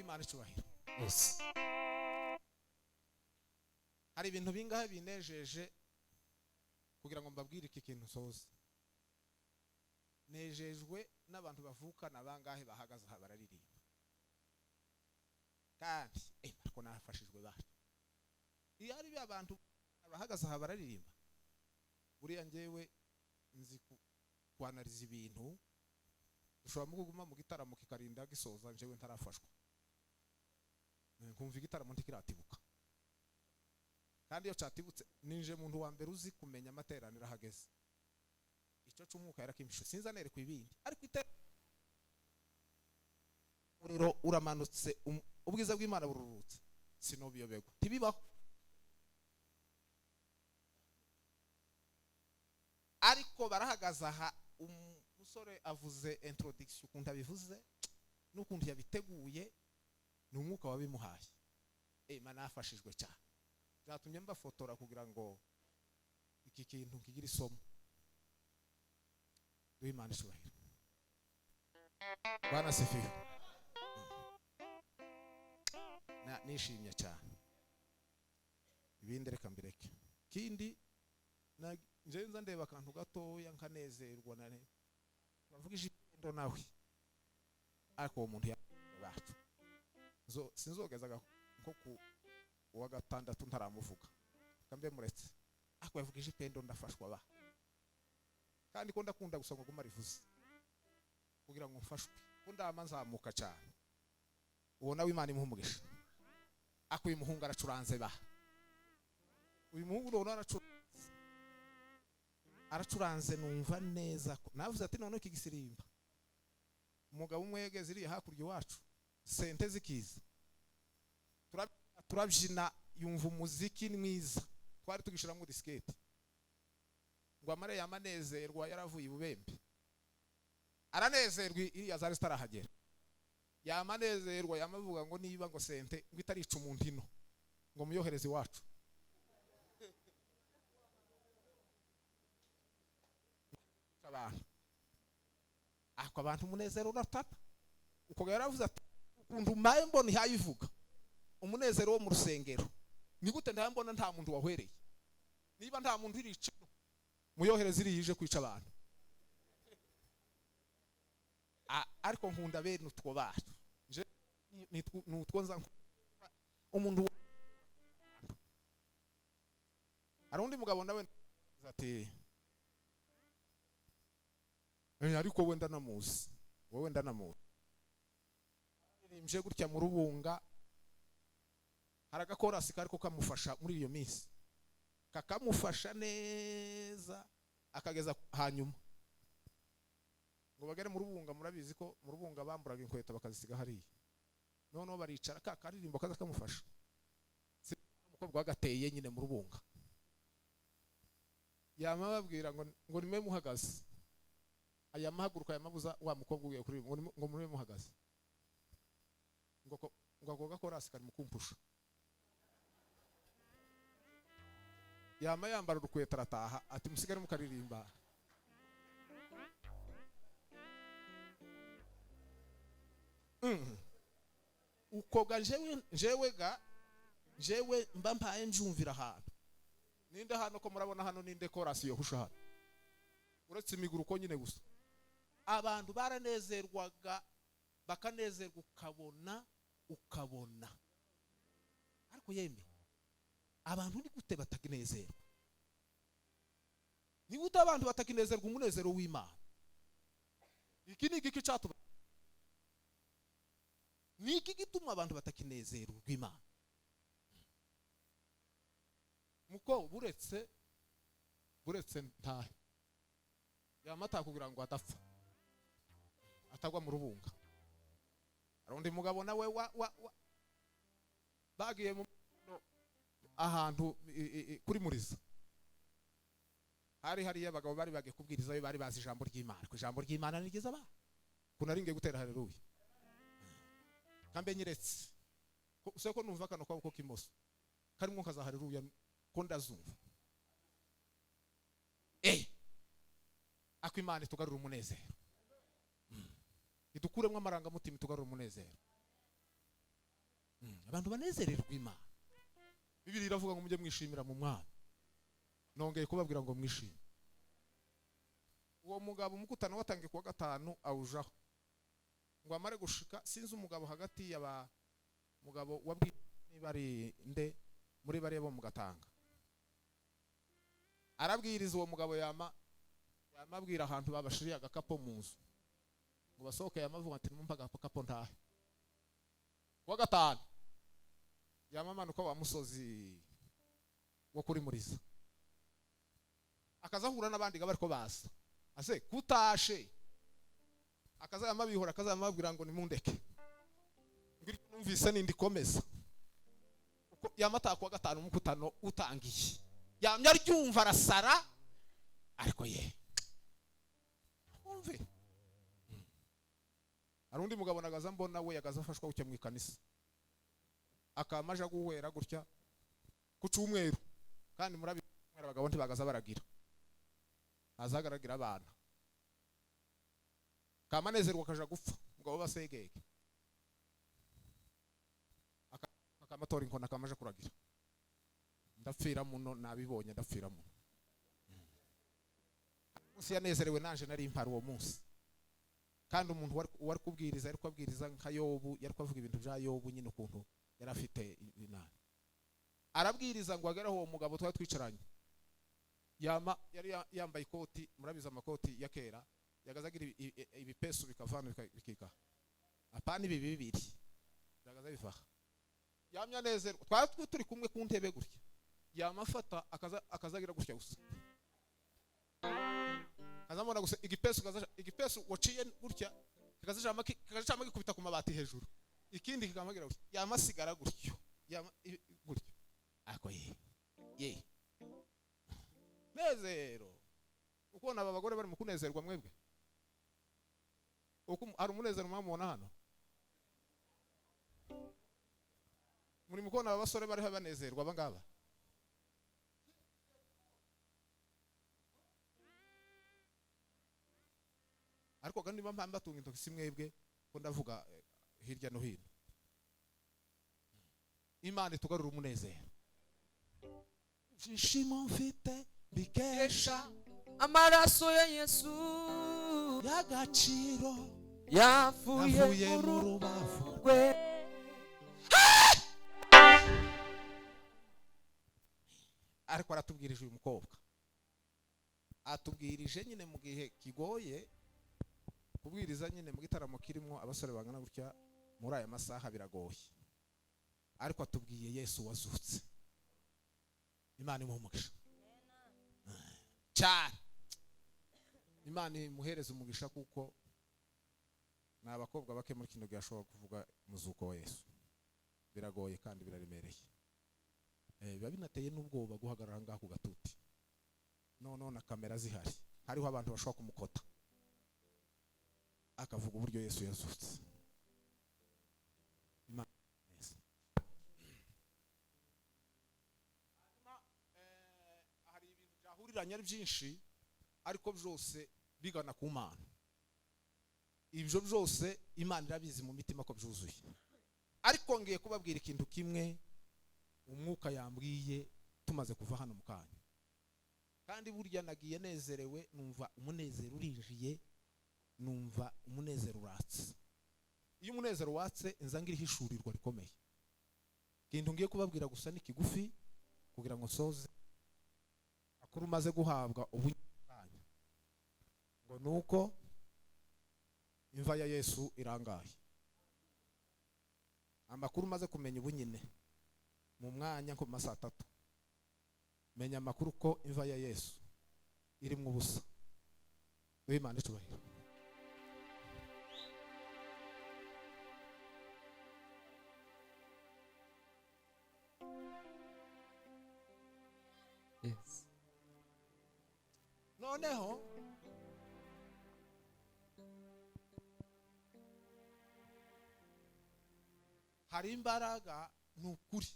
Imana icubahiro. Yes. Hari ibintu bingahe binejeje kugira ngo mbabwire iki kintu nsoze. Nejejwe n'abantu bavukana bangahe bahagaze aha bararirimba, kandi ariko nafashijwe bacu. Iyo ari abantu bahagaze aha bararirimba, buriya njyewe nzi kwanariza ibintu, dushobora kuguma mu gitaramo kikarinda gisoza njyewe ntarafashwa, nkumva igitaramo ntikiratibuka. Kandi iyo catibutse ninje muntu wa mbere uzi kumenya amateraniro ahageze. Icyo cy'umwuka yarakimpishe, sinza nerekwa ibindi, ariko umuriro uramanutse, ubwiza bw'Imana bururutse, sinobiyobegwa, ntibibaho. Ariko barahagaze aha, umusore avuze introduction ukuntu abivuze n'ukuntu yabiteguye, ni umwuka wabimuhaye. Imana yafashijwe cyane, byatumye mbafotora kugira ngo iki kintu kigire isomo. Imana ishubahiro. Bwana sifiwe. Nishimye cyane. Ibindi reka mbireke. Kindi nje nza ndeba akantu gatoya nkanezerwa na bavuga ijambo nawe, ariko uwo muntu bacu sinzogeza nko ku wa gatandatu ntaramuvuga, kambe muretse, ariko yavuga ijipendo ndafashwa ba. Kandi ko ndakunda gusa ngo guma rivuze kugira ngo mfashwe, ko ndama nzamuka cyane. Uwo nawe Imana imuha umugisha. Ako uyu muhungu aracuranze ba. Uyu muhungu none aracuranze numva neza ko navuze ati none iki gisirimba. Umugabo umwe yegeze iriya hakurya iwacu, sente zikiza, turabyina, yumva umuziki mwiza, twari tugishiramo diskete, ngo amare yamanezerwa, yaravuye ibubembe aranezerwa, iriya zari zitarahagera, yamanezerwa, yamavuga ngo niba ngo sente ngo itarica umuntu ino ngo muyohereze iwacu. Abantu ako abantu umunezero uratata. Uko yaravuze ati ukuntu maye mbona ihayivuga umunezero wo mu rusengero, ni gute ndambona nta muntu wahwereye? Niba nta muntu irica muyohereze iri yije kwica abantu. Ariko nkunda bene utwo bacu, nje nutwo nza umuntu. Hari undi mugabo nawe ati ariko wenda namuzi, wowe ndanamuzi, nje gutya mu rubunga, hari agakorasi kariko kamufasha muri iyo minsi, kakamufasha neza akageza hanyuma ngo bagere mu rubunga. Murabizi ko mu rubunga bamburaga inkweto bakazisiga hariya, noneho baricara ka karirimbo kaza kamufasha. Umukobwa wagateye nyine mu rubunga, yama babwira ngo nimwe muhagaze, aya mahaguruka yamabuza wa mukobwa ugiye kuri ngo mube muhagaze, ngo ako gakorasi kari mu kumpusha. Yama yambara urukweto arataha, ati musigare mukaririmba. Ukoga njewe mba mpaye njumvira ahantu. Ninde hano ko murabona hano ninde korasi yo husha hano, uretse imiguruko nyine gusa. Abantu baranezerwaga, bakanezerwa, ukabona. Ariko yemwe abantu ni gute batakinezerwa? Ni gute abantu batakinezerwa umunezero w'Imana? Iki ni igiki cyatuba? Ni iki gituma abantu batakinezerwa Imana? Muko buretse ntahe yamata kugira ngo adapfa atagwa mu rubunga. Hari undi mugabo nawe wa bagiye mu ahantu kuri Muriza, hari hariya abagabo bari bagiye kubwiriza, bari bazi ijambo ry'Imana, ku ijambo ry'Imana nigeze aba kunaringiye gutera haleluya. Kambe nyiretse useko numva kano kwabo kimoso karimo kaza haleluya ko ndazumva. Ako Imana itugarura umunezero, idukuremo amarangamutima, itugarura umunezero. Abantu banezererwa Imana. Bibiliya iravuga ngo mujye mwishimira mu Mwami. Nongeye kubabwira ngo mwishime. Uwo mugabo umukutano watangiye kuwa gatanu awujaho ngo amare gushika, sinzi umugabo hagati y'aba mugabo wabwiye niba ari nde muri bariya bo mu Gatanga, arabwiriza uwo mugabo yama yamabwira ahantu babashiriye agakapo mu nzu ngo basohoke, yamavuga ati nimumpa agakapo ntahe. Kuwa gatanu yamamanuka wa musozi wo kuri Muriza, akazahura n'abandi bariko baza ase kutashe, akaza yamabihora, akaza yamabwira ngo nimundeke ngiri numvise nindi komeza. Uko yamata kuwa gatanu umukutano utangiye, yamye aryumva arasara, ariko ye umve. Hari undi mugabo nagaza mbona we yagaza afashwa gutya mu ikanisa, akamaja guhwera gutya ku cyumweru, kandi murabi abagabo ntibagaza baragira, azagaragira abana kamanezerwa kaja gupfa, mugabo basegege akamatora inkona kamaje kuragira. Ndapfira muno, nabibonye ndapfira muno. Munsi yanezerewe nanje nari impara uwo munsi. Kandi umuntu wari kubwiriza yari kubwiriza nka Yobu, yari kuvuga ibintu bya Yobu nyine ukuntu yari afite inama. Arabwiriza ngo ageraho uwo mugabo twari twicaranye, yama yari yambaye ikoti, murabiza amakoti ya kera yagazagira ibipesu bikavana bikika, apana ibi bibiri byagaza bivaha. Yamya nezerwa twari turi kumwe ku ntebe gutya, yamafata akazagira gutya gusa, azamona gusa igipesu kaza, igipesu waciye gutya kikazajama gikubita ku mabati hejuru, ikindi kikamagira gutya, yamasigara gutyo gutyo ako ye ye nezero. Uko naba abagore bari mu kunezerwa mwebwe, uko ari umunezero mwamubona hano muri mukona aba basore bari banezerwa abangaba. Ariko kandi niba mpamba tunga intoki si mwebwe ko ndavuga hirya no hino. Imana itugarura umunezero. Ibyishimo mfite bikesha amaraso ya Yesu y'agaciro yavuye mu rubavu rwe. Ariko aratubwirije uyu mukobwa, atubwirije nyine mu gihe kigoye kubwiriza nyine mu gitaramo kirimo abasore bangana gutya muri aya masaha biragoye, ariko atubwiye Yesu wazutse. Imana imuhe umugisha cyane, Imana imuhereze umugisha, kuko ni abakobwa bake muri kino gihe ashobora kuvuga umuzuko wa Yesu. Biragoye kandi biraremereye, biba binateye n'ubwoba guhagarara ngaha ku gatuti, noneho na kamera zihari, hariho abantu bashobora kumukota akavuga uburyo Yesu yazutse. Imana neza. Hari ibintu byahuriranye ari byinshi, ariko byose bigana ku Mana. Ibyo byose Imana irabizi mu mitima ko byuzuye. Ariko ngiye kubabwira ikintu kimwe umwuka yambwiye tumaze kuva hano mu kanya. Kandi burya nagiye nezerewe, numva umunezero urinjiye, numva umunezero uratse. Iyo umunezero watse inzangira ihishurirwa rikomeye. Kintu ngiye kubabwira gusa ni kigufi kugira ngo nsoze akuru maze guhabwa ubunyanya, ngo nuko imva ya Yesu irangaye. Amakuru maze kumenya ubunyine mu mwanya nko masaa 3, menya amakuru ko imva ya Yesu iri mu busa. Imana icubahiro. Yes. Noneho hari imbaraga nukuri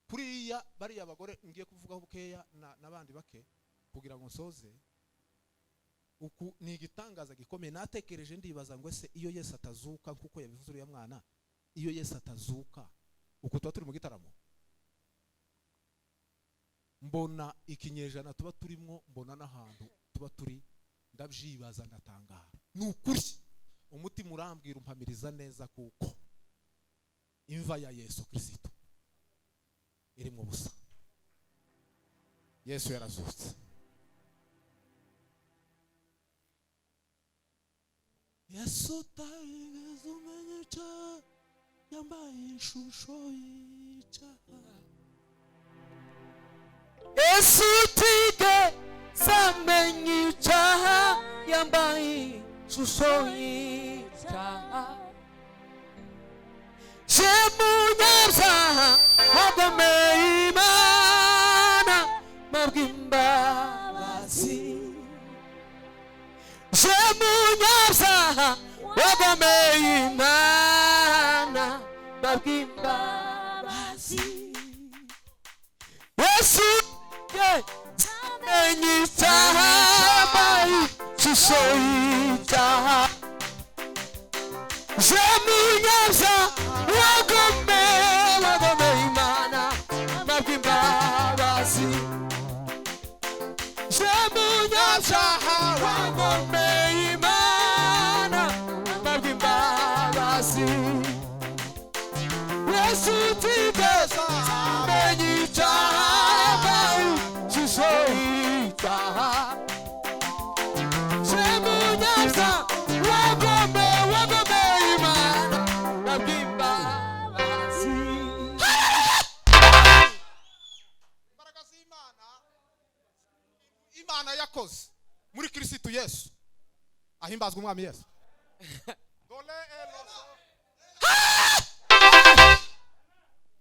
kuriya bariya bagore ngiye kuvugaho bukeya n'abandi bake kugira ngo nsoze. Uku ni igitangaza gikomeye. Natekereje ndibaza ngo ese iyo Yesu atazuka nkuko yabivuze uriya mwana, Iyo Yesu atazuka, uko tuba turi mu gitaramo, mbona ikinyejana tuba turimo, mbona n'ahantu tuba turi, ndabyibaza, ndatangara. Ni ukuri, umutima urambwira, umpamiriza neza kuko imva ya Yesu Kristo iri mu busa. Yesu yarazutse. Yesu utarigeze umenya icyaha, yambaye ishusho y'icyaha. Yesu utigeze amenya icyaha, yambaye ishusho y'icyaha. Je munyabyaha wagomeye Imana, mabw'imbabazi. Je munyabyaha wagomeye Imana, mabw'imbabazi. Yesu amenye icyaha, yambaye ishusho y'icyaha. Je munyabyaha wagomeye Imana, mabw'imbabazi. Je munyabyaha wagomeye Imana, mabw'imbabazi. Yesu utigeze amenya icyaha, yambaye ishusho y'icyaha. Je munyabyaha wagomeye Imana, mabw'imbabazi. Imbaraga z'Imana, Imana yakoze muri Kristo Yesu. Ahimbazwe Umwami Yesu. Dole eloso.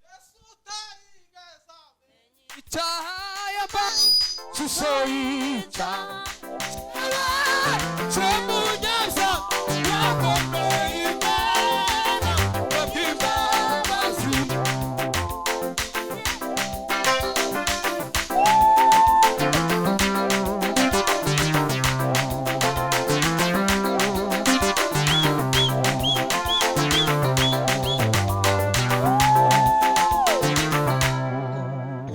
Yesu utarigeze amenya Icyaha, yambaye ishusho y'icyaha. Je munyabyaha wagomeye Imana, mabw'imbabazi.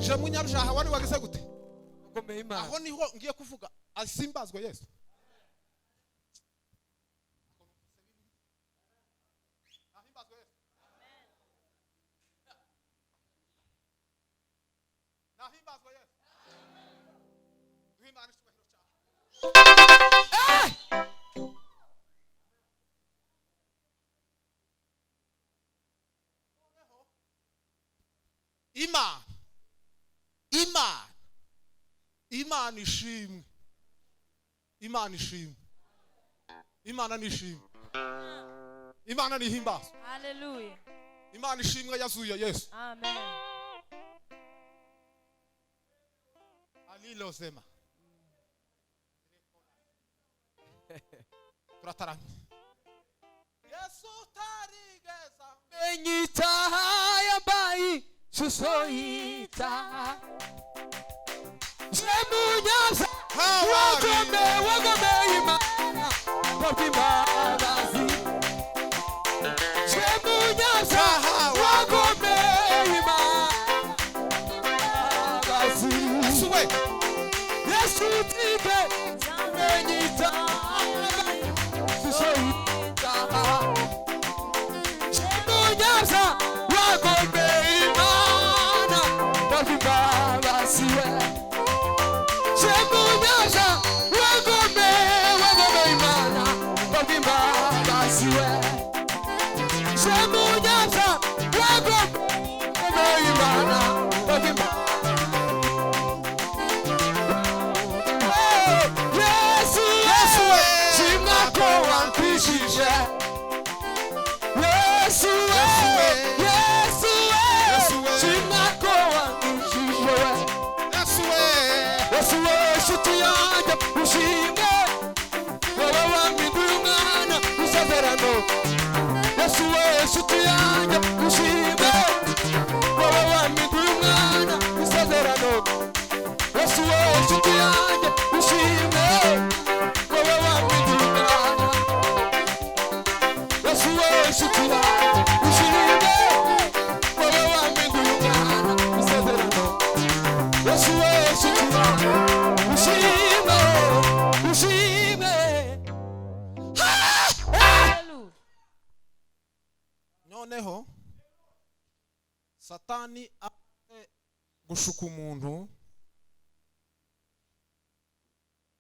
Je munyabyaha wari wagize gute? Wagomeye Imana. Aho niho ngiye kuvuga, asimbazwe Yesu. Ahimbazwe Yesu. Nahimbazwe Yesu. Duhe Imana icyubahiro cyawe. Imana, Imana, Imana ishimwe. Imana ishimwe. Imana nishimwe. Imana nihimbazwe. Hallelujah. Imana ishimwe yazuye Yesu. Amen. Alilozema. Turataramye. Yesu utarigeze Amenya icyaha, yambaye ishusho y'icyaha. Je munyabyaha wagomeye Imana, mabw'imbabazi. Je munyabyaha wagomeye Imana, mabw'imbabazi. Yesu we. Yesu utigeze amenya icyaha, ishusho y'icyaha. Je munyabyaha wagomeye Imana, mabw'imbabazi we. Je munyabyaha wagomeye Imana, mabw'imbabazi we. Je munyabyaha wagomeye Imana, mabw'imbabazi. Yesu, Yesu we. Shimwa ko wampishije. Yesu we, Yesu Yesu Yesu we, we. Shimwa ko wampishije. Yesu we. Yesu we, nshuti yanjye ushimwe, wowe wampinduye umwana w'isezerano. Yesu we, nshuti yanjye ushimwe, wowe wampinduye umwana w'isezerano. Yesu we, nshuti yanjye ushimwe, wowe wampinduye umwana. Yesu we, nshuti yanjye ushimwe. Noneho Satani amaze gushuka umuntu,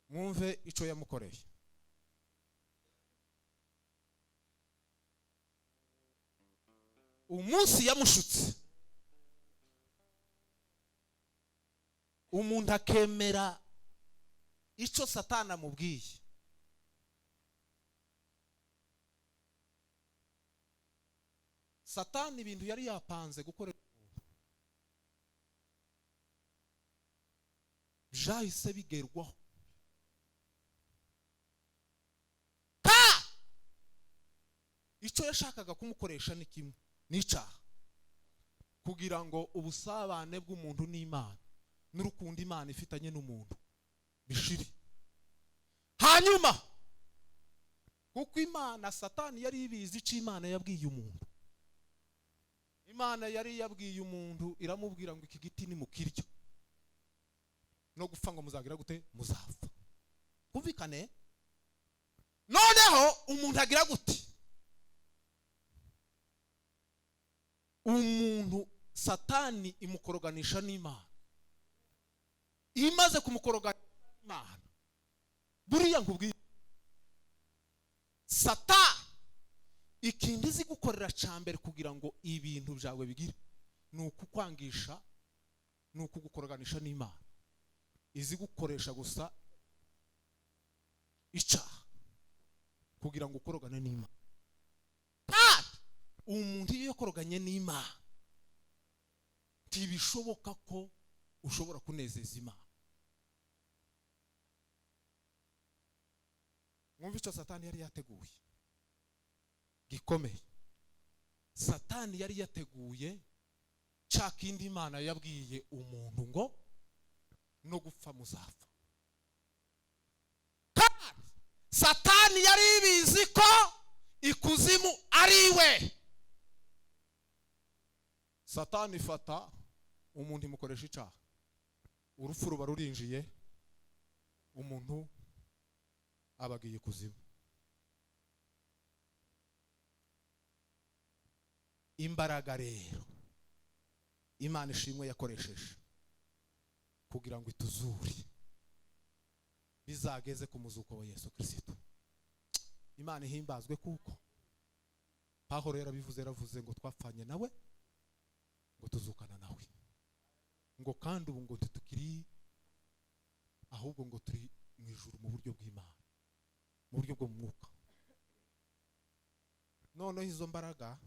mwumve ico yamukoreye. Umunsi yamushutse umuntu akemera ico Satani amubwiye, Satani ibintu yari yapanze gukora byahise bigerwaho. Icyo yashakaga kumukoresha ni kimwe, n'icaha, kugira ngo ubusabane bw'umuntu n'Imana n'urukundo Imana ifitanye n'umuntu bishire. Hanyuma kuko Imana Satani yari ibizi ico Imana yabwiye umuntu, Imana yari yabwiye umuntu iramubwira ngo iki giti nimukirya no gupfa ngo muzagira gute, muzapfa. Kumvikane? Noneho umuntu agira gute? Umuntu Satani imukoroganisha n'Imana. Imaze kumukoroganisha n'Imana, buriya nkubwiye Satani ikindi izi gukorera cambere kugira ngo ibintu byawe bigire ni ukukwangisha, ni ukugukoroganisha n'Imana. Izi gukoresha gusa icaha kugira ngo ukorogane n'Imana. Umuntu iyo yakoroganye n'Imana ntibishoboka ko ushobora kunezeza Imana. Mwumve icyo Satani yari yateguye gikomeye. Satani yari yateguye ca kindi Imana yabwiye umuntu ngo no gupfa muzapfa. Kandi Satani yari ibizi ko ikuzimu ari iwe. Satani ifata umuntu imukoresha icaha, urupfu ruba rurinjiye, umuntu abagiye kuzimu. Imbaraga rero Imana ishimwe yakoresheje kugira ngo ituzure bizageze ku muzuko wa Yesu Kristo. Imana ihimbazwe, kuko Pawulo yarabivuze, yaravuze ngo twapfanye nawe ngo tuzukana nawe, ngo kandi ubu ngo tutukiri, ahubwo ngo turi mu ijuru mu buryo bw'Imana, mu buryo bwo mu mwuka. Noneho izo mbaraga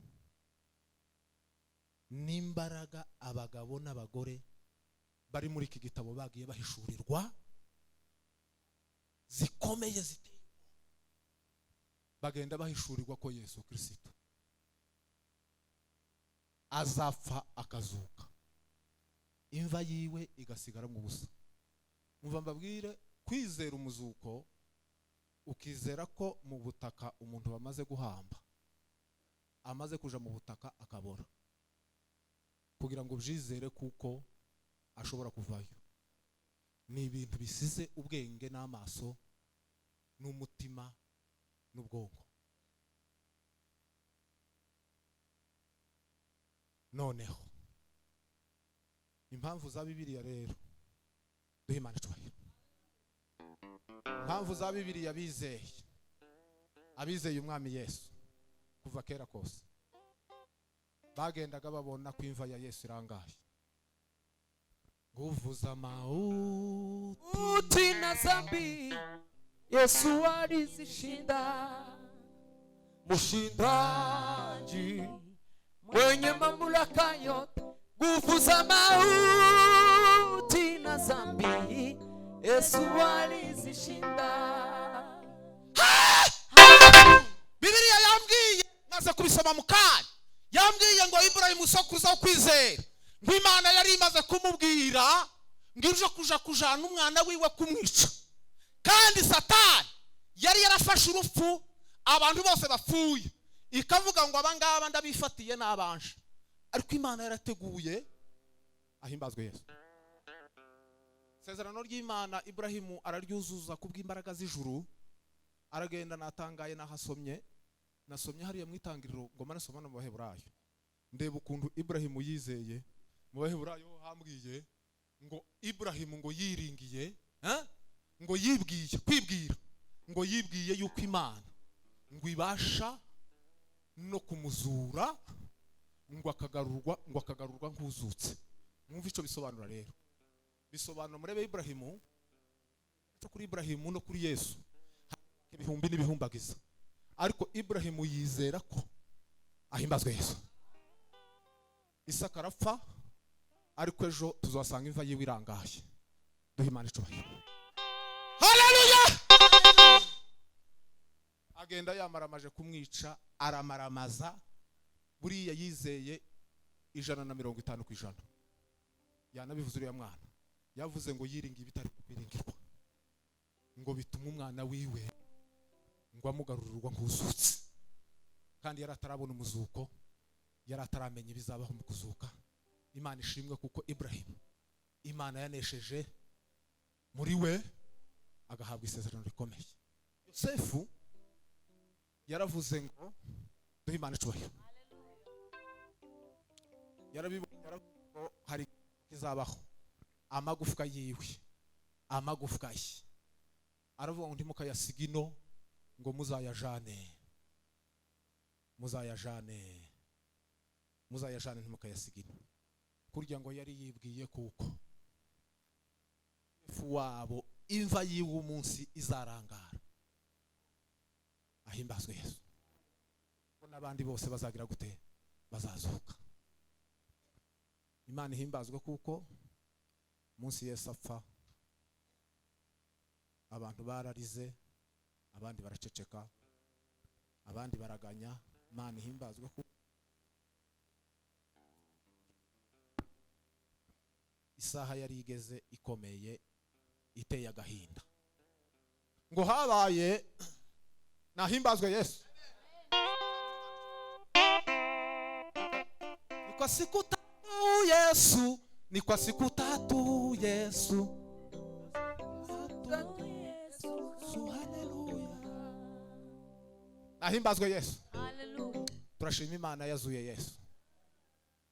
n'imbaraga abagabo n'abagore bari muri iki gitabo bagiye bahishurirwa zikomeye ziteye, bagenda bahishurirwa ko Yesu Kristo azapfa akazuka, imva yiwe igasigara mu busa. Umva mbabwire, kwizera umuzuko, ukizera ko mu butaka umuntu bamaze guhamba amaze kuja mu butaka akabora, kugira ngo byizere kuko ashobora kuvayo, ni ibintu bisize ubwenge n'amaso n'umutima n'ubwonko. Noneho impamvu za Bibiliya rero, duhe Imana icyubahiro. Impamvu za Bibiliya bizeye, abizeye umwami Yesu kuva kera kose bagendaga babona ko imva ya Yesu irangaye. Nguvu za mauti na zambi Yesu alizishinda, mshindaji mwenye mamlaka yote. Nguvu za mauti na zambi Yesu alizishinda. Bibiliya yambwiye, maze kubisoma mukanya, yambwiye ngo Ibrahimu sokuruza kwizera, ngo Imana yari imaze kumubwira ngo ije kuja kujana umwana wiwe kumwica. Kandi Satani yari yarafashe urupfu abantu bose bapfuye, ikavuga ngo abangaba ndabifatiye n'abanje, ariko Imana yarateguye. Ahimbazwe Yesu. Isezerano ry'Imana Ibrahimu araryuzuza kubw'imbaraga z'ijuru, aragenda. Natangaye nahasomye Nasomye hariya mu Itangiriro, ngoma nasoma no mu Baheburayo, ndeba ukuntu Iburahimu yizeye. Mu Baheburayo hambwiye ngo Iburahimu ngo yiringiye, ngo yibwiye, kwibwira, ngo yibwiye yuko Imana ngo ibasha no kumuzura, ngo akagarurwa nk'uzutse. Mwumva icyo bisobanura rero? Bisobanura, murebe Iburahimu, cyo kuri Iburahimu no kuri Yesu ibihumbi n'ibihumbagiza, ariko Iburahimu yizera ko ahimbazwe Yesu. Isaka arapfa, ariko ejo tuzasanga imva yiwe irangaye. Duhe Imana icubahiro. Haleluya! Agenda yamaramaje kumwica, aramaramaza. Buriya yizeye 150%. Yanabivuze uriya mwana, yavuze ngo yiringiye ibitari kwiringirwa, ngo bituma umwana wiwe ngo amugarurirwa nk'uzutse. Kandi yari atarabona umuzuko, yari ataramenya ibizabaho mu kuzuka. Imana ishimwe kuko Ibrahim Imana yanesheje muri we, agahabwa isezerano rikomeye. Yosefu yaravuze ngo duhe Imana icubahiro. Yarabibonye, ngo hari izabaho, amagufwa yiwe, amagufwa ye, aravuga ngo ntimukayasiga ino, ngo muzayajane, muzayajane, muzayajane, ntimukayasiga ino. Kurya ngo yari yibwiye kuko ifu wabo imva yiwe umunsi izarangara. Ahimbazwe Yesu. N'abandi bose bazagira gute? Bazazuka. Imana ihimbazwe kuko umunsi Yesu apfa abantu bararize, abandi baraceceka, abandi baraganya. Imana ihimbazwe kuko isaha yari igeze ikomeye iteye agahinda. Ngo habaye, nahimbazwe Yesu. Ni kwa siku tatu Yesu, ni kwa siku tatu Yesu, haleluya. Nahimbazwe Yesu. Haleluya. Turashima Imana yazuye Yesu.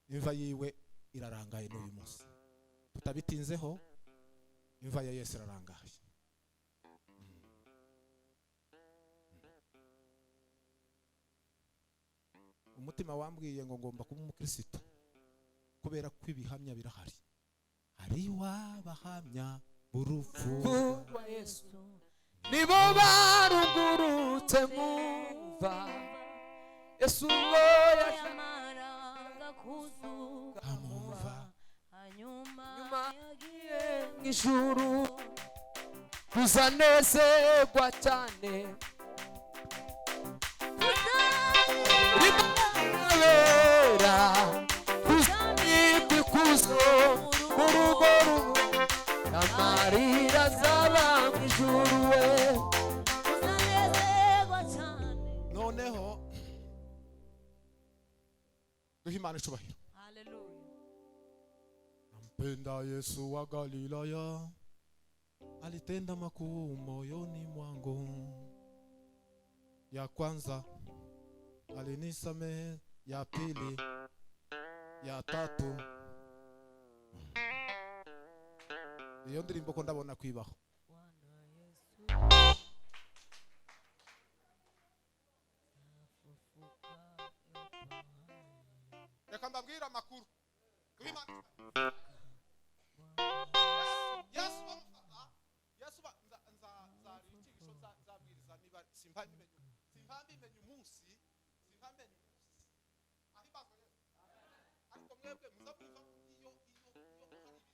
Imva yiwe irarangaye n'uyu munsi. Tutabitinzeho, imva ya Yesu irarangaye. Umutima wambwiye ngo ngomba kuba umukristo kubera ko ibihamya birahari. Hari wabahamya urupfu rwa Yesu, nibo barungurutse mumva Yesu ngo yamaraga kuzuka amumva, hanyuma yagiye mu ijuru, tuzanezerwa cyane rimabera tuzamwikwa ikuzo mu rugo rumwe, amarira azaba mu ijuru we. Tuzanezerwa cyane. Noneho duhe Imana icubahiro. Haleluya. Nampenda Yesu wa Galilaya, alitenda makuu moyoni mwangu. Ya kwanza alinisamehe, ya pili, ya tatu. Iyo ndirimbo ko ndabona kwibaho. Reka mbabwire amakuru. Yesu bamufata, Yesu nzari icyigisho nzabwiriza niba simba mbimenye, simba mbimenye umunsi, simba mbimenye umunsi. Ahimbazwe Yesu. Ariko mwebwe muza mwumva iyo iyo iyo hari ibintu byinshi.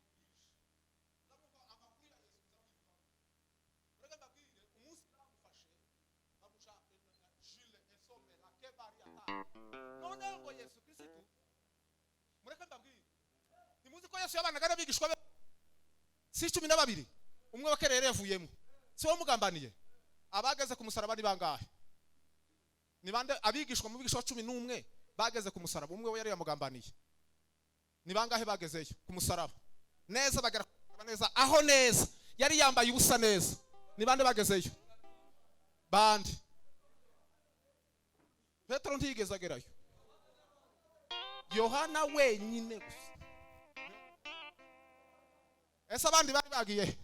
Muza mwumva amakuru ya Yesu, muza mwumva. Reka mbabwire umunsi bamufashe, bamuca Jules Esome la Kebari ata. Noneho ngo Yesu Kristo, mureke mbabwire. Ntimuzi ko Yesu yabanaga n'abigishwa be si 12, umwe wa kerere yavuyemo, si wo mugambaniye. Abageze ku musaraba ni bangahe? Ni bande abigishwa mu bigishwa 11 bageze ku musaraba? Umwe we yari yamugambaniye. Ni bangahe bagezeyo ku musaraba neza, bagera ku musaraba neza, aho neza yari yambaye ubusa neza? Ni bande bagezeyo? Bande? Petero ntiyigeze agerayo, Yohana wenyine gusa. Ese abandi bari bagiye he?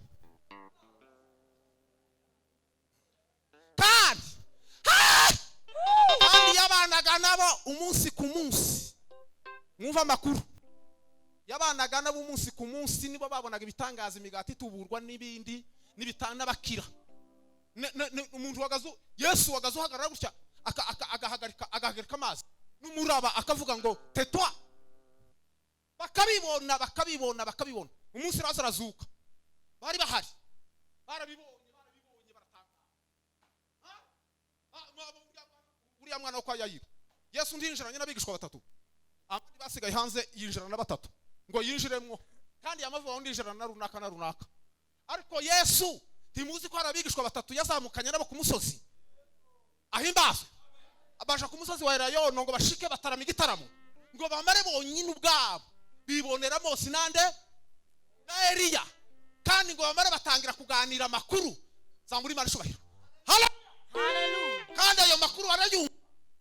Kandi kandi yabanaga nabo umunsi ku munsi. Mwumva amakuru, yabanaga nabo umunsi ku munsi, nibo babonaga ibitangaza, imigati ituburwa n'ibindi n'abakira. Umuntu wagazu Yesu wagaze uhagarara gutya agahagarika amazi n'umuraba, akavuga ngo tetwa, bakabibona bakabibona bakabibona. Umunsi Lazaro arazuka, bari bahari, barabibonye barabibonye, baratangara. Uriya mwana wo kwa Yayiro, Yesu ndinjiranye n'abigishwa batatu, abandi basigaye hanze, yinjirana na batatu ngo yinjiremwo, kandi yamavuga ngo ndinjirana na runaka na runaka. Ariko Yesu ntimuzi ko hari abigishwa batatu yazamukanye nabo ku musozi ahimbazwe, baja ku musozi wa Elayono ngo bashike batarama igitaramo, ngo bamare bonyine ubwabo bibonera Mose nande na Eliya, kandi ngo bamare batangira kuganira amakuru zamuri Imana ishubahiro. Hallelujah. Kandi ayo makuru barayumva,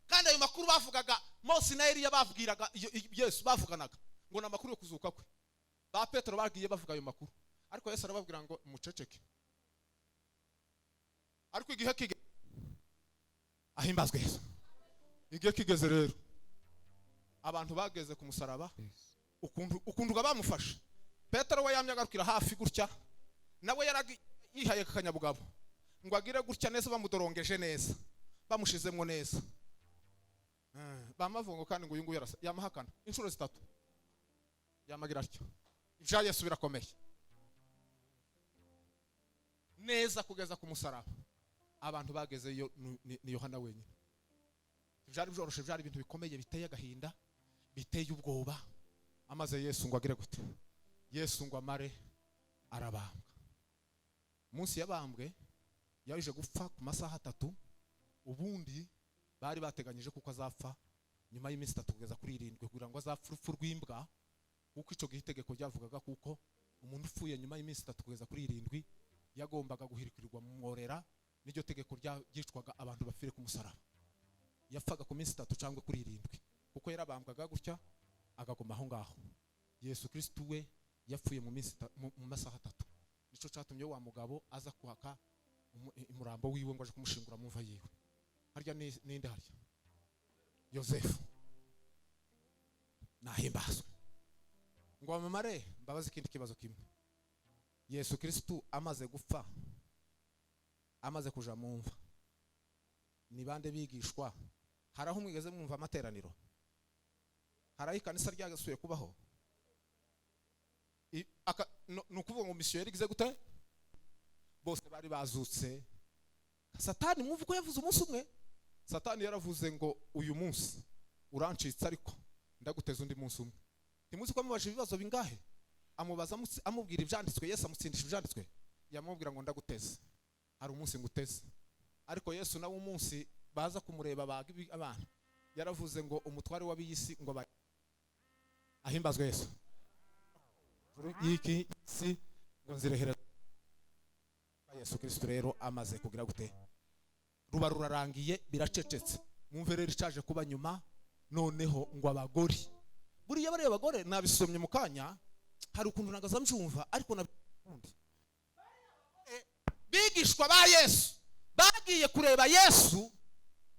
kandi ayo makuru bavugaga Mose na Eliya babwiraga Yesu, bavuganaga ngo ni amakuru yo kuzuka kwe. Ba Petero bagiye bavuga ayo makuru, ariko Yesu arababwira ngo muceceke. Ariko igihe kigeze, ahimbazwe Yesu, igihe kigeze rero abantu bageze ku musaraba, ukuntu bamufashe. Petero we yamye agarukira hafi gutya, nawe yihaye akanyabugabo ngo agire gutya neza, bamudorongeje neza, bamushizemwo neza. Bamavungo kandi ngo uyu nguyu yamahakana inshuro zitatu, yamagira atyo. Ibya Yesu birakomeye neza kugeza ku musaraba. Abantu bagezeyo ni Yohana wenyine. Byari byoroshe, byari ibintu bikomeye biteye agahinda, biteye ubwoba. Amaze Yesu ngo agire gute? Yesu ngo amare arabambwa. Umunsi yabambwe yaje gupfa ku masaha 3, ubundi bari bateganyije kuko azapfa nyuma y'iminsi 3 kugeza kuri 7, kugira ngo azapfe urupfu rw'imbwa, kuko ico gihe itegeko ryavugaga kuko umuntu upfuye nyuma y'iminsi 3 kugeza kuri 7 yagombaga guhirikirirwa mu mworera. N'iryo tegeko ryicwaga abantu bapfire ku musaraba. Yapfaga ku minsi 3 cyangwa kuri 7, kuko yarabambwaga gutya agaguma aho ngaho. Yesu Kristo we yapfuye mu minsi mu masaha 3. Nico cyatumye wa mugabo aza kuhaka umurambo wiwe ngo aje kumushingura mu mva yiwe. Harya ninde harya? Yosefu. Nahimbazwe. Ngo amamare mbabaze ikindi kibazo kimwe. Yesu Kristo amaze gupfa, amaze kuja mu mva, ni bande bigishwa? Hari aho mwigeze mwumva amateraniro? Hari aho ikanisa ryagasuye kubaho? Ni ukuvuga ngo misiyo yari igize gute? Bose bari bazutse. Satani mwumva uko yavuze umunsi umwe? Satani yaravuze ngo uyu munsi urancitse, ariko ndaguteza undi munsi umwe. Ntimuzi ko amubaje ibibazo bingahe? Amubaza amubwira ibyanditswe, Yesu amutsindisha ibyanditswe, yamubwira ngo ndaguteze, hari umunsi nguteze. Ariko Yesu nawe umunsi baza kumureba baga abana, yaravuze ngo umutware w'ab'isi ngo ahimbazwe Yesu, y'iki si ngo nzirehera. Yesu Kristo rero amaze kugira gute? Ruba rurarangiye, biracecetse. Mwumve rero icaje kuba nyuma noneho ngo abagore, buriya bariya bagore nabisomye mu kanya, hari ukuntu nagaza mbyumva, ariko nabundi bigishwa ba Yesu bagiye kureba Yesu,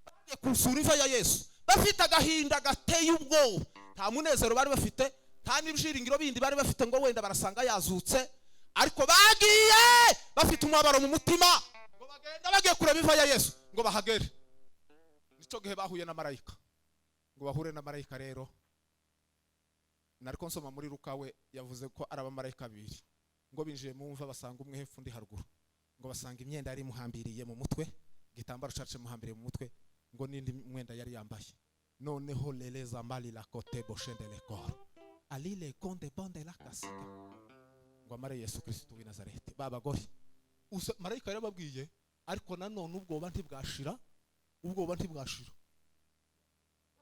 bagiye kusura imva ya Yesu, bafite agahinda gateye ubwoba. Nta munezero bari bafite, nta n'ibyiringiro bindi bari bafite ngo wenda barasanga yazutse, ariko bagiye bafite umubabaro mu mutima, ngo bagenda bagiye kureba imva ya Yesu ngo bahagere. Nico gihe bahuye na marayika, ngo bahure na marayika. Rero nariko nsoma muri Luka, we yavuze ko ari abamarayika babiri, ngo binjiye mu mva basanga umwe hepfo undi haruguru, ngo basanga imyenda yari imuhambiriye mu mutwe, igitambaro cacu muhambiriye mu mutwe, ngo n'indi mwenda yari yambaye. Noneho leleza mbali la kote boshende le corps alile konde bonde la kasika, ngo amare Yesu Kristo w'i Nazareti. Babagore marayika yarababwiye, ariko nanone ubwoba ntibwashira, ubwoba ntibwashira.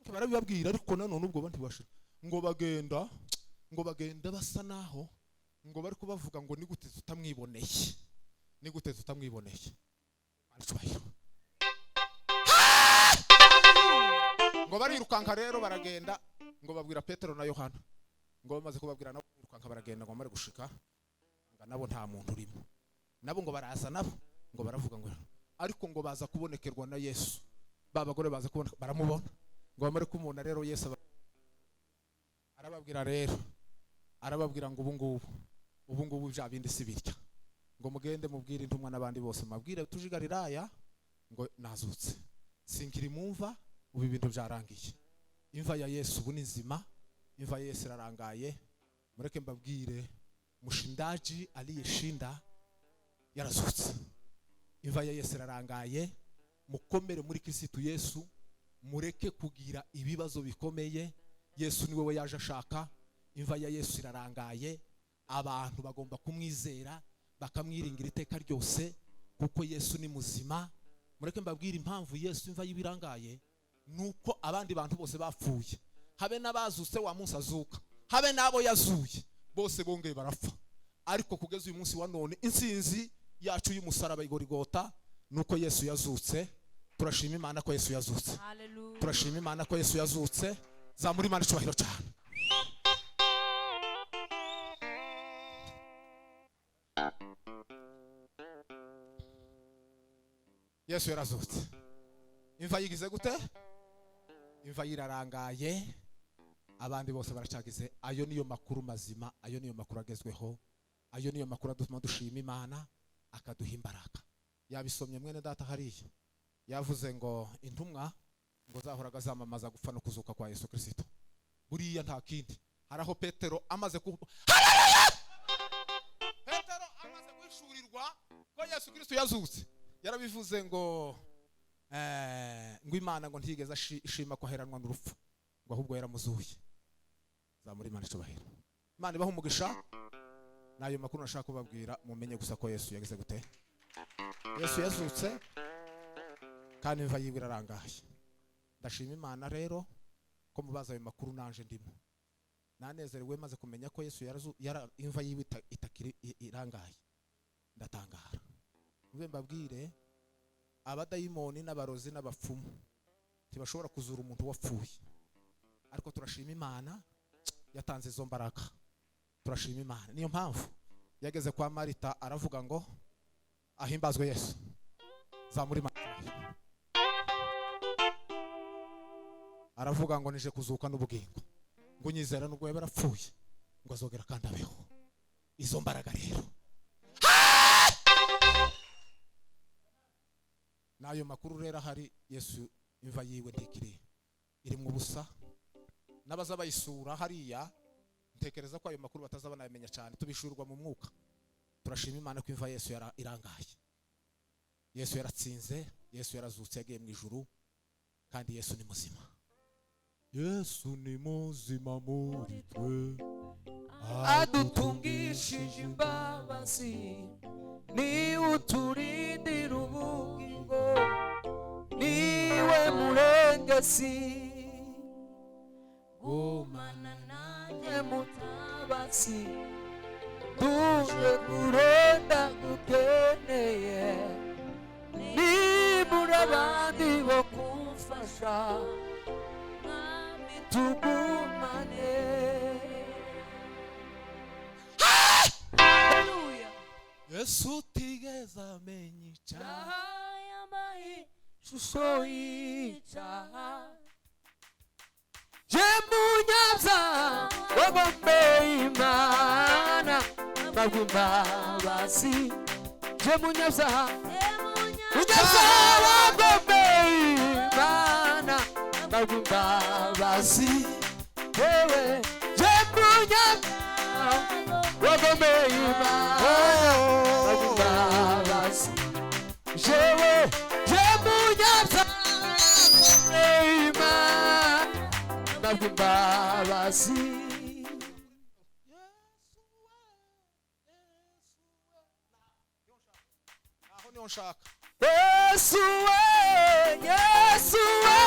Barabibabwira ariko nanone ubwoba ntibwashira. Ngo bagenda, ngo bagenda basa naho ngo bari kubavuga ngo ni gute tutamwiboneye, ni gute tutamwiboneye. Aricubahiro. Ngo barirukanka rero baragenda, ngo babwira Petero na Yohana. Ngo bamaze kubabwira nabo birukanka baragenda, ngo bamare gushika ngo nabo nta muntu urimo. Nabo ngo baraza, nabo ngo baravuga ngo ariko ngo baza kubonekerwa na Yesu. Ba bagore baza kubona, baramubona. Ngo bamare kumubona rero Yesu arababwira rero, arababwira ngo ubu ngubu bya bindi si birya. Ngo mugende mubwire intumwa n'abandi bose, mabwire tuje i Galilaya ngo nazutse, sinkiri mumva, ubu ibintu byarangiye. Imva ya Yesu ubu ni nzima, imva ya Yesu irarangaye. Mureke mbabwire, mushindaji aliyeshinda yarazutse. Imva ya Yesu irarangaye. Mukomere muri Kristo Yesu, mureke kugira ibibazo bikomeye. Yesu ni wewe yaje ashaka. Imva ya Yesu irarangaye. Abantu bagomba kumwizera bakamwiringira iteka ryose, kuko Yesu ni muzima. Mureke mbabwire impamvu Yesu imva yibirangaye, nuko abandi bantu bose bapfuye, habe n'abazutse wa munsi azuka, habe n'abo yazuye bose bongeye barapfa. Ariko kugeza uyu munsi wa none insinzi yacu y'umusaraba igorigota nuko Yesu yazutse. Turashima Imana ko Yesu yazutse. Hallelujah. Turashima Imana ko Yesu yazutse. Zamura Imana icyubahiro cyane. Yesu yarazutse. Imva yigize gute? Imva yirarangaye, abandi bose baracagize. Ayo niyo makuru mazima, ayo niyo makuru agezweho, ayo niyo makuru adutuma dushima Imana akaduha imbaraga. Yabisomye mwene data hariya, yavuze ngo intumwa ngo zahoraga zamamaza gupfa no kuzuka kwa Yesu Kristo. Buriya nta kindi. Hari aho Petero amaze ku Petero amaze guhishurirwa ko Yesu Kristo yazutse, yarabivuze ngo ngo Imana ngo ntigeze ishima ko aheranwa n'urupfu, ngo ahubwo yaramuzuye. Zamura Imana icyubahiro. Imana ibahe umugisha. Nayo makuru nashaka kubabwira, mumenye gusa ko Yesu yagize gute? Yesu yazutse kandi imva yiwe irarangaye. Ndashima Imana rero ko mubaza ayo makuru nanje ndimo. Nanezerewe maze kumenya ko Yesu imva yiwe itakiri irangaye. Ndatangara. Mbe mbabwire, abadayimoni n'abarozi n'abapfumu ntibashobora kuzura umuntu wapfuye. Ariko turashima Imana yatanze izo mbaraga. Turashima Imana. Niyo mpamvu yageze kwa Marita aravuga ngo ahimbazwe Yesu. Zamura Imana. Aravuga ngo nije kuzuka n'ubugingo, ngo nyizera nubwo yaba yarapfuye ngo azogera kandi abeho. Izo mbaraga rero, nayo makuru rero ahari. Yesu imva yiwe ntikiri iri mu busa. N'abaza bayisura hariya, ntekereza ko ayo makuru batazaba banayamenya cyane, tubishurwa mu mwuka. Turashima Imana ko imva Yesu irangaye. Yesu yaratsinze, Yesu yarazutse, yagiye mu ijuru, kandi Yesu ni muzima. Yesu ni muzima muri twe, adutungishije imbabazi, ni uturindira ubugingo, niwe murengezi. Gumana nanjye mutabazi, tuje kurenda gukeneye, nibura abandi bo kumfasha, mwami tugumane. Hallelujah. Yesu utigeze amenya icyaha, Yambaye ishusho y'icyaha, je munyabyaha wagomeye Imana, mbabwa imbabazi. Je munyabyaha, munyabyaha wagomeye Imana, mbabwa imbabazi. Yewe je munyabyaha wagomeye Imana, mbabwa imbabazi. Jewe je munyabyaha wagomeye Imana, mbabwa imbabazi. Aho niho nshaka. Yesu we, Yesu we,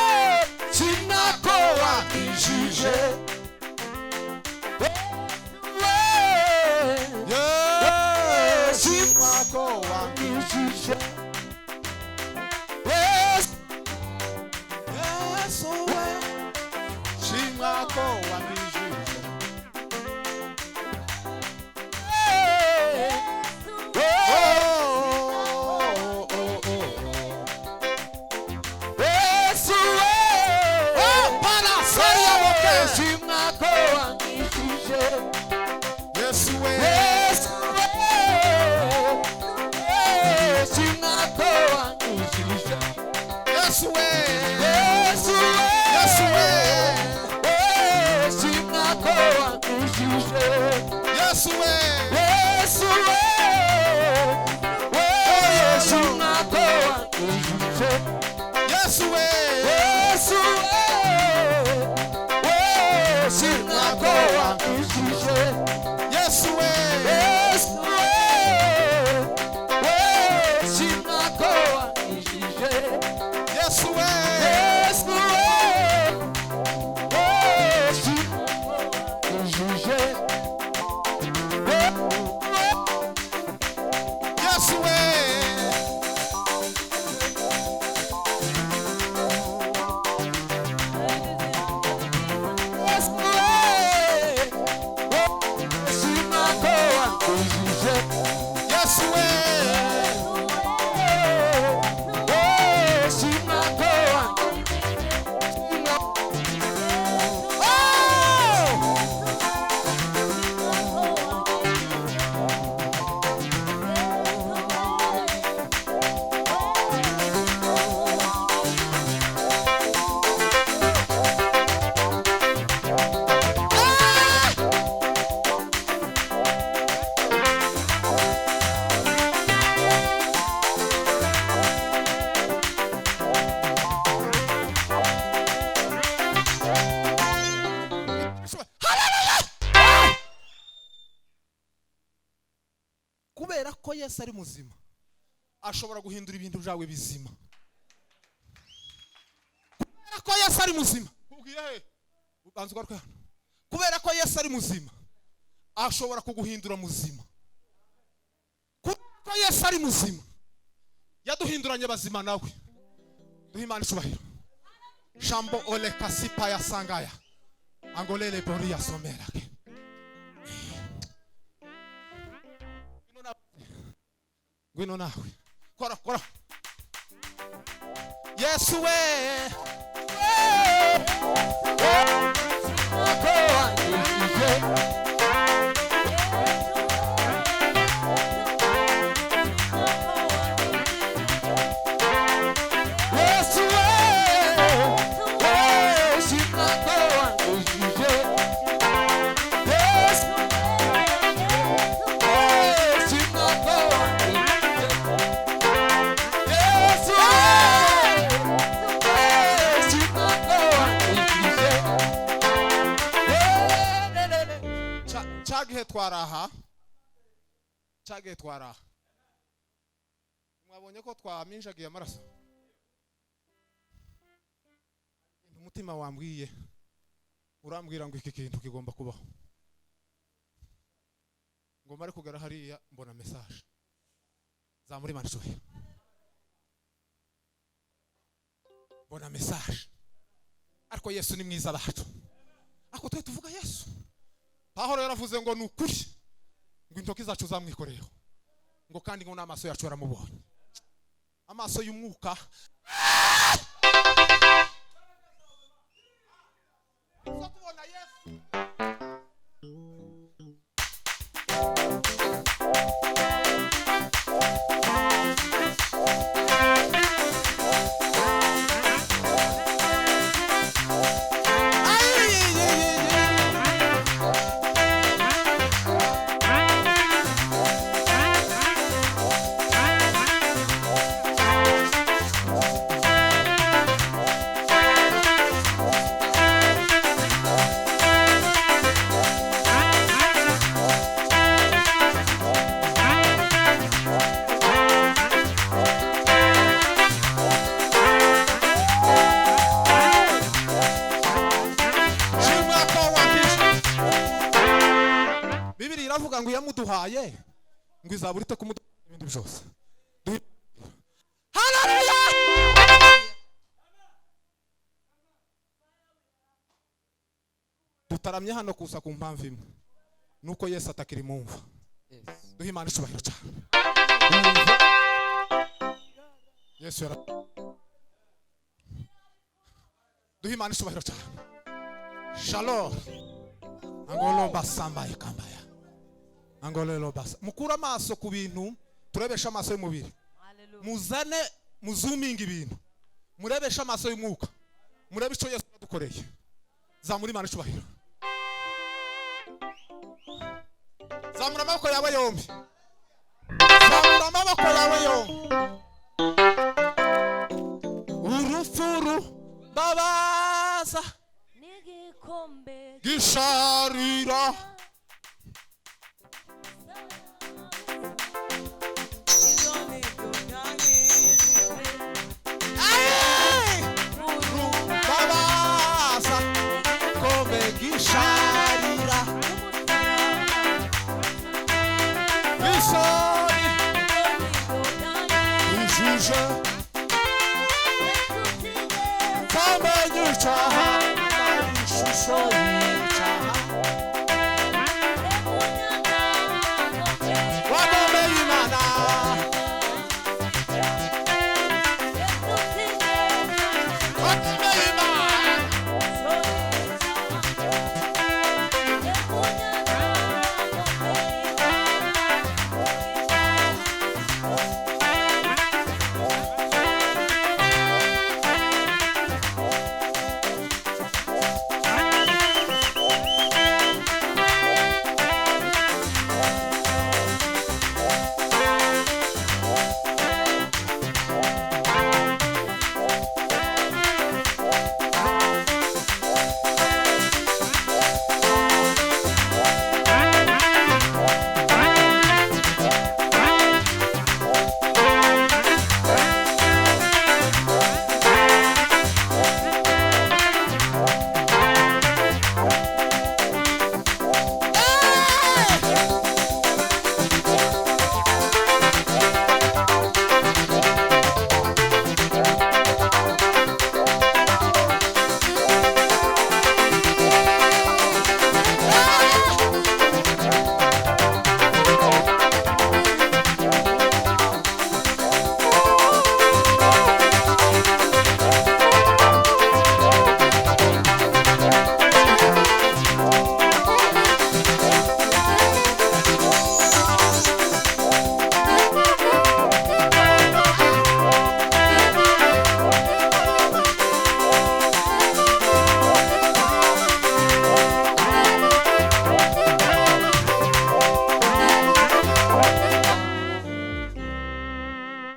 sinako wakijije. We, Yesu wako wakijije. Yesu, Yesu we, Yesu we, Yesu we, Yesu nako wankijije. Yesu we, Yesu we, Yesu nako wankijije. Yesu we, Yesu we, Yesu nako wankijije. Yesu we, Yesu we, Yesu wankijije. Yesu we. Yesu we, Yesu nako wankijije. Yesu we, Yesu nako wankijije. Oh! Yesu we. Hallelujah! Kubera ko Yesu ari muzima, ashobora guhindura ibintu byawe bizima. Kubera ko Yesu ari muzima, ubwiye he? Banza ugaruke hano. Kubera ko Yesu ari muzima, ashobora kuguhindura muzima. Kubera ko Yesu ari muzima, yaduhinduranye bazima nawe. Duhe Imana icubahiro. Shambo ole kasipa ya sangaya angolele bori ya somerake. Ngwino nawe, kora kora. Yesu we, Nako wankijije. Yesu we, Yesu nako wankijije. Yesu, Yesu nako wankijije. Yesu we, Yesu nako wankijije. Cagihe twaraha, cagihe twaraha, mwabonye ko twaminjagiye amaraso. Umutima wambwiye, urambwira ngo iki kintu kigomba kubaho. Ngo mare kugera hariya mbona message zamuri Imana icubahiro. Mbona message. Ariko Yesu ni mwiza bacu. Ariko twe tuvuga Yesu. Pahoro yaravuze ngo ni ukuri, ngo intoki zacu zamwikoreyeho, ngo kandi ngo n'amaso yacu yaramubonye. Amaso y'umwuka. Tuza tubona Yesu. Shimwa ko wakishe. Bibiri iravuga ngo yamuduhaye ngo izabura ite kumuduha ibindi byose. Haleluya! Dutaramye hano kusa ku mpamvu imwe, nuko Yesu atakiri mu mva. Duhe Imana icubahiro cyane. Yesu yara Duhe Imana icubahiro cyane. Shalom. Angolo basamba ikambaya. Angolo basa. Mukura amaso ku bintu, turebesha amaso y'umubiri. Muzane muzuminga ibintu. Murebesha amaso y'umwuka. Murebe ico Yesu yadukoreye. Zamuri Imana icubahiro. Zamura amaboko yawe yombi. Zamura amaboko yawe yombi. Urupfu rubabaza n'igikombe gisharira. Ibyo nibyo byanyijije. Ay! Rubabaza gikombe gisharira. Isoni ujuje kamenya icyaha ishusho y'icyaha wagomeye Imana wagomeye Imana.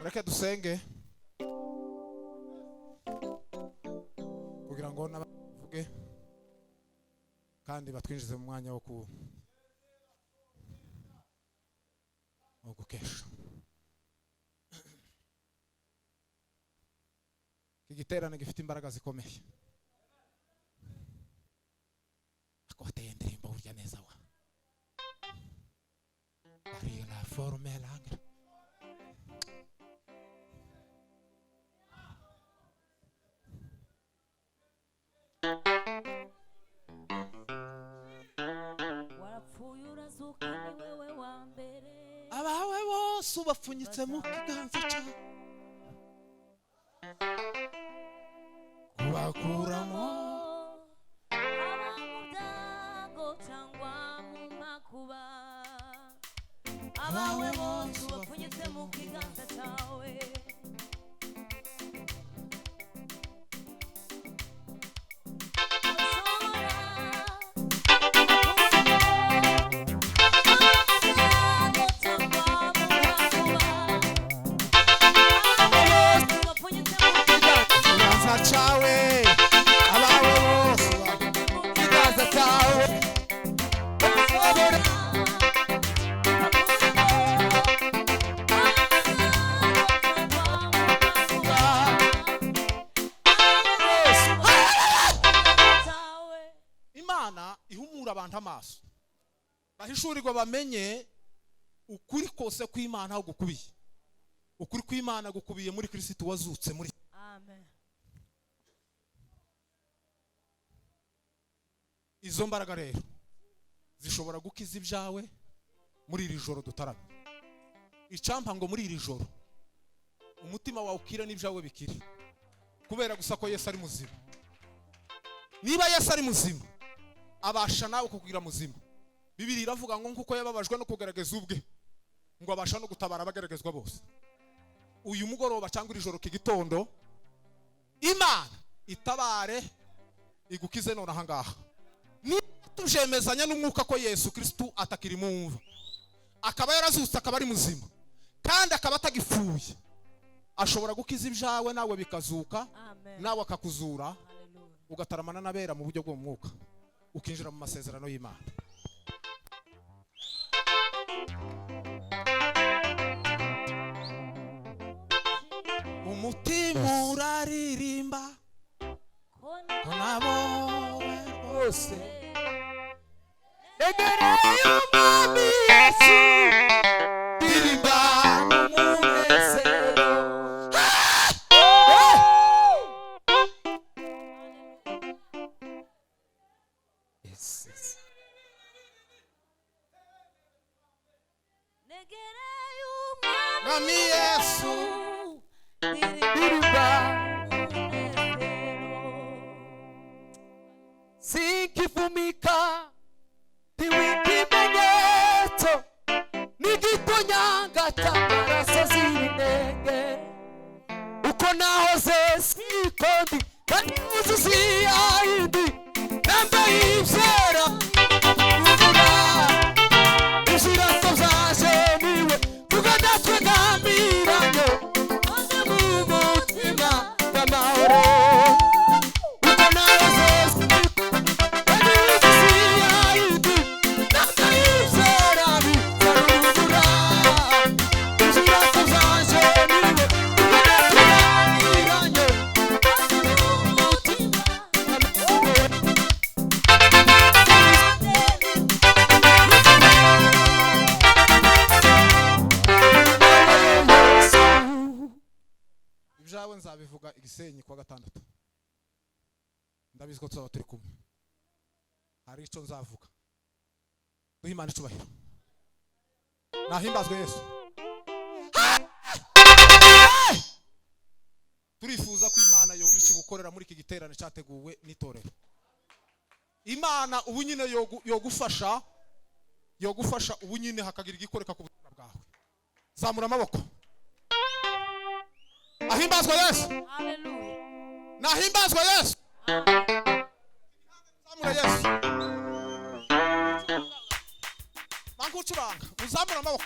Reka dusenge kugira ngo n'abavuge kandi batwinjize mu mwanya wo gukesha. Iki giterane gifite imbaraga zikomeye. Ariko wateye indirimbo burya neza wa ari la forme langue. Warapfuye urazuka ni wewe wa mbere. Abawe bose ubapfunyitse mu kiganza cyawe kubakuramo Haba mu byago cyangwa mu makuba, abawe bose ubapfunyitse mu kiganza cyawe. Kiganza cyawe abawe bose Ikiganza cyawe. Imana ihumura abantu amaso bahishurirwa bamenye ukuri kose kw'Imana aho gukubiye. Ukuri kw'Imana gukubiye muri Kristo wazutse muri Amen. Izo mbaraga rero zishobora gukiza ibyawe muri iri joro dutaramye. Icampa ngo muri iri joro umutima wawe ukire n'ibyawe bikire, kubera gusa ko Yesu ari muzima. Niba Yesu ari muzima, abasha nawe kukugira muzima. Bibiliya iravuga ngo nkuko yababajwe no kugaragaza ubwe, ngo abasha no gutabara abageragezwa bose. Uyu mugoroba cyangwa iri joro k'igitondo, Imana itabare igukize none aha ngaha. Niba tujemezanya n'umwuka ko Yesu Kristo atakiri mu mva, Akaba yarazutse, akaba ari muzima, kandi akaba atagipfuye, ashobora gukiza ibyawe nawe bikazuka. Amen. Nawe akakuzura, Hallelujah. ugataramana n'abera mu buryo bw'umwuka, ukinjira mu masezerano y'Imana. Umutima uraririmba Ko ko nabowe Rwose egereye Umwami Yesu, ndirimba umunezero. Yes, yes. Negereye Umwami Mwami Yesu, Ndirimba umunezero. Sinkivumika ntiwikimenyetso n'igitonyanga cy'amaraso z'ibinenge, uko nahoze siko ndi, kandi wuzuye iyindi nambaye ibyera imvura ibirato byaje niwe vuga natwe gambiranye mu mutima w'amahoro, uko nahoze siko kandi wuzuye iyindi nambaye ibyera imvura ibirato byaje niwe vuga natwe gambiranye mu mutima w'amahoro. Ibyawe nzabivuga igisenyi kuwa gatandatu. Ndabizi ko tuzaba turi kumwe, hari icyo nzavuga. Duhe Imana icubahiro. Nahimbazwe Yesu. Turifuza ko Imana yogira icyo gukorera muri iki giterane cyateguwe n'itorero. Imana ubu nyine yogufasha, yogufasha ubu nyine hakagira igikoreka ku buzima bwawe. Zamura amaboko. Ahimbazwe Yesu. Hallelujah. Nahimbazwe Yesu. Zamura Yesu. Bangucuranga, uzamura amaboko.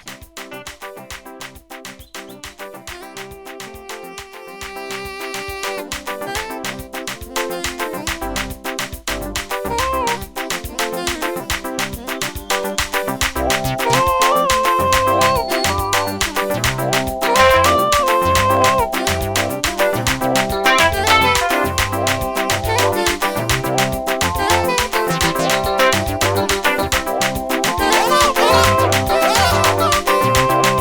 Thank you.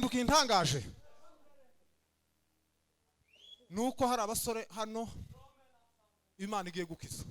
Ikintu kintangaje nuko hari abasore hano Imana igiye gukiza.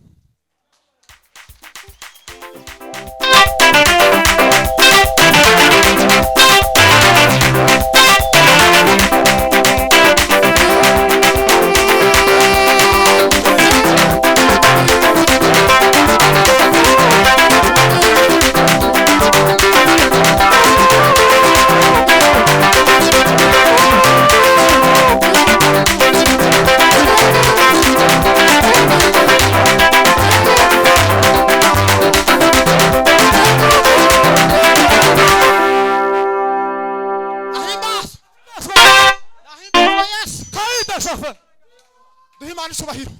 Duhe Imana icyubahiro.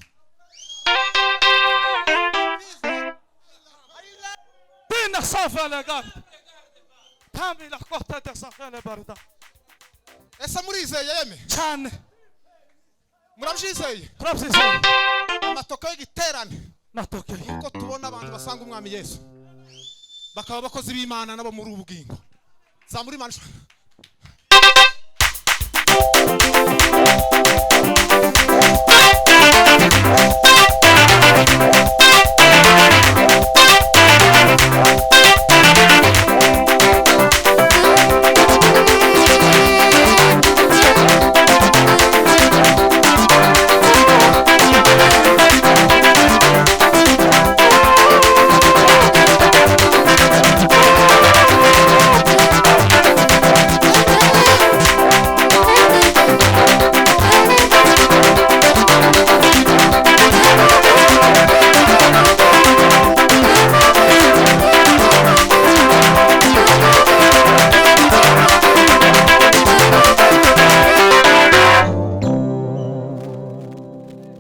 Dina safele gard. Tamila kota de safele barda. Ese murizeye yeme? Cyane. Murabyizeye? Turabyizeye. Amatoko y'igiterane Natokeye. nuko tubona abantu basanga umwami Yesu bakaba abakozi b'Imana nabo muri ubu bugingo. Zamura Imana icyubahiro.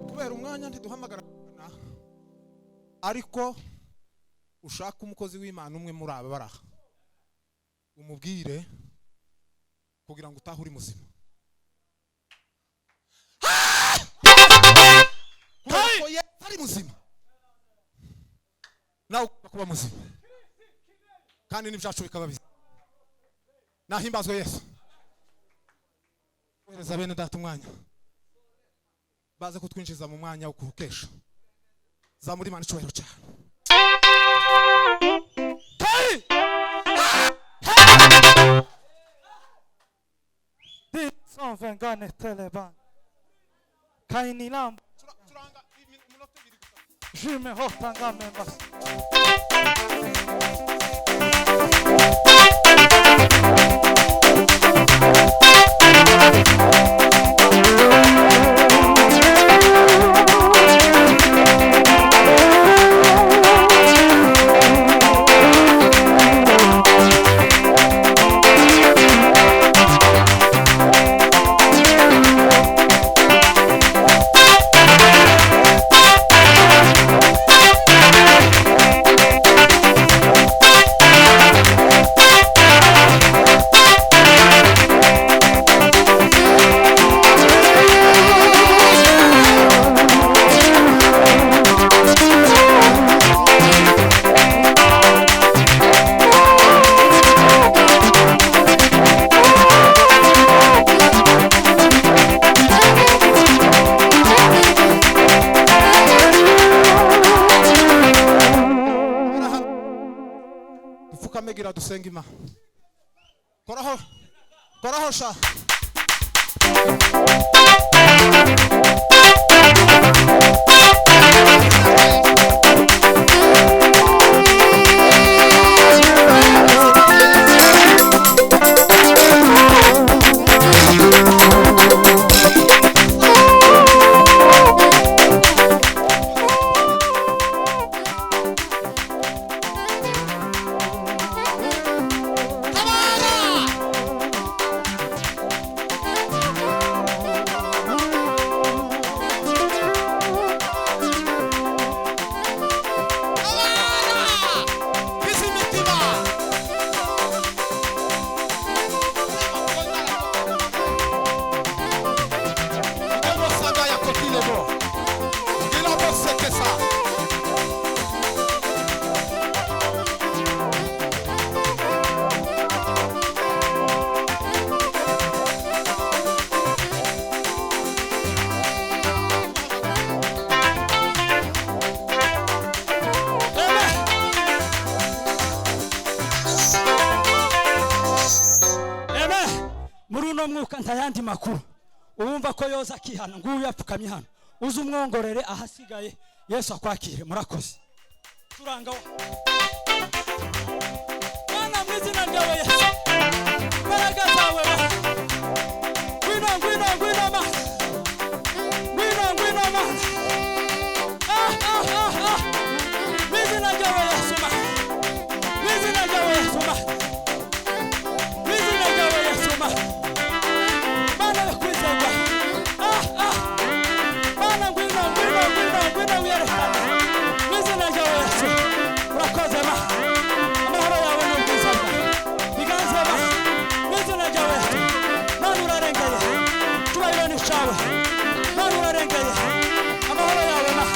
Kubera umwanya ntiduhamagara, ariko ushaka umukozi w'Imana umwe muri aba baraha umubwire kugira ngo utahe uri muzima. Kubera ko Yesu ari muzima nawe ugomba kuba muzima, kandi n'ibyacu bikaba bizima. Nahimbazwe Yesu. Kohereza bene data umwanya baze kutwinjiza mu mwanya wo kuhukesha. Zamura Imana icyubahiro cyane. Di 120 teleban. Kainilam Turanga iminota ibiri gusa. jume hotanga membas. Dupfukame gira dusenga Imana. Koraho, koraho sha. Thank Uno mwuka ntayandi makuru. Uwumva ko yoza akihana, nguyu yapfukamye hano, uze umwongorere, ahasigaye Yesu akwakire. Murakoze. Turanga wa Mana, mu izina ryawe Yesu, imbaraga zawe wa, ngwino, ngwino, ngwino Mana, ngwino, ngwino Mana. Ah, ah, ah, ah. Mu izina ryawe Yesu Mana, mu izina ryawe Yesu Mana, mu izina ryawe Yesu Mana, Mana yo kwizerwa. Ah, ah. Mana, ngwino, ngwino, ngwino, ngwino wiyerekane mu izina ryawe Yesu. Urakoze Mana, amahoro yawe n'ubwiza bwawe biganze Mana, mu izina ryawe Yesu. Mana, urarengeye, icyubahiro ni cyawe. Mana, urarengeye, amahoro yawe Mana,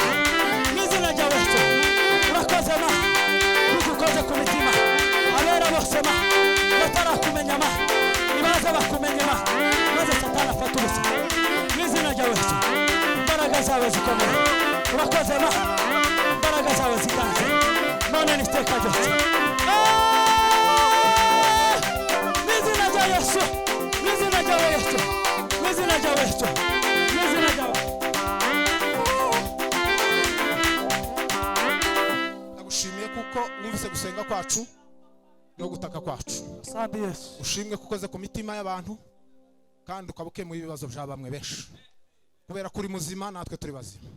mu izina ryawe Yesu. Urakoze Mana, kuko ukoze ku mitima abera bose Mana, batarakumenya Mana, nibaze bakumenye Mana, maze Satani afate ubusa mu izina ryawe Yesu. Imbaraga zawe zikomeye. Urakoze Mana, imbaraga zawe ziganze none n'iteka ryose. Eh! Mu izina rya Yesu, mu izina ryawe Yesu, mu izina ryawe Yesu, mu izina ryawe. Ndagushimiye kuko wumvise gusenga kwacu no gutaka kwacu. Asante Yesu. Ushimwe kuko ukoze ku mitima y'abantu kandi ukaba ukemuye ibibazo bya bamwe benshi, kubera ko uri muzima natwe turi bazima.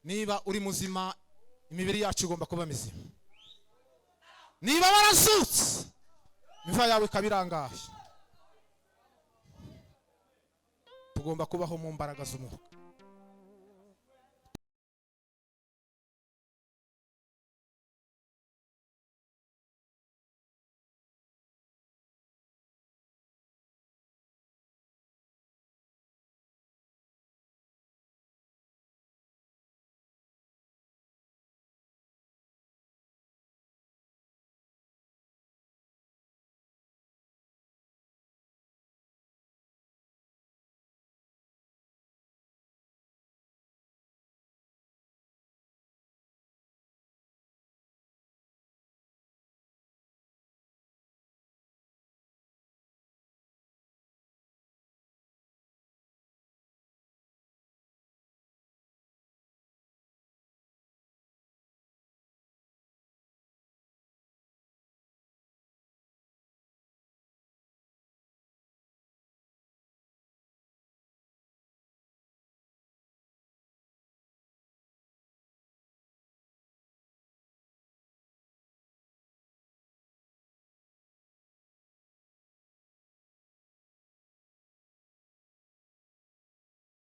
Niba uri muzima, imibiri yacu igomba kuba mizima. Niba warazutse, imva yawe ikaba irangaye, tugomba kubaho mu mbaraga z'umwuka.